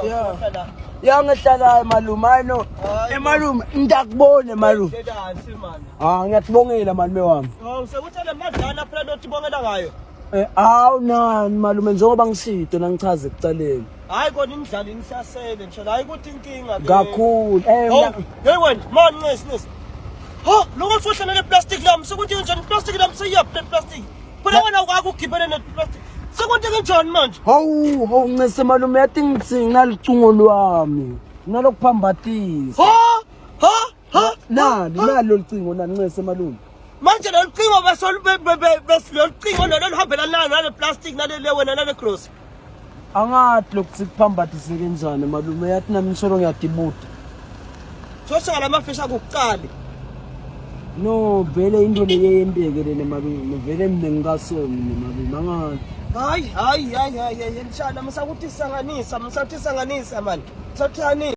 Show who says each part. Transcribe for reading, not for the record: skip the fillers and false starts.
Speaker 1: Yeah. Ya ngihlala malume hayi no.
Speaker 2: Hayi.
Speaker 1: Malume ngiyakubona malume.
Speaker 2: Hlelasi mani.
Speaker 1: Ah ngiyakubongela malume wami.
Speaker 2: Hawu sekuthele madlana phela lotibongela ngayo.
Speaker 1: Eh awu nani malume njengoba ngishido nangichaze ekucaleni.
Speaker 2: Hayi kona imidlalo inihlasele ngisho hayi ukuthi inkinga le.
Speaker 1: Kakhulu. Eh
Speaker 2: Hawu,
Speaker 1: mina
Speaker 2: hey wena, man ncesi ncesi. Ha, lokho sohlala le plastic lami sekuthi njani plastic lami seyiyaphi le plastic? Phela wena ukakugibele ne plastic. Sekuthi kanjani manje?
Speaker 1: Hawu hawu ncese malume yathi ngithi nginalugcingo lwami. Nalokuphambatisa.
Speaker 2: Ha? Ha? Ha?
Speaker 1: Nali nali lolucingo nani ncese malume.
Speaker 2: Manje lolu cingo lolu cingo lolo luhambelana nalo nale plastic nale le wena nale grocery.
Speaker 1: Angathi lokuthi kuphambathiseke njani malume yathi nami ngisolo ngiyadibuda.
Speaker 2: Sosha lamafisha akukuqali.
Speaker 1: No vele into le yeyenteke lena malume vele mina ngikasomi malume angathi.
Speaker 2: Hayi hayi hayi hayi mshana musakuthi sanganisa musakuthi sanganisa man. Musakuthi sanganisa.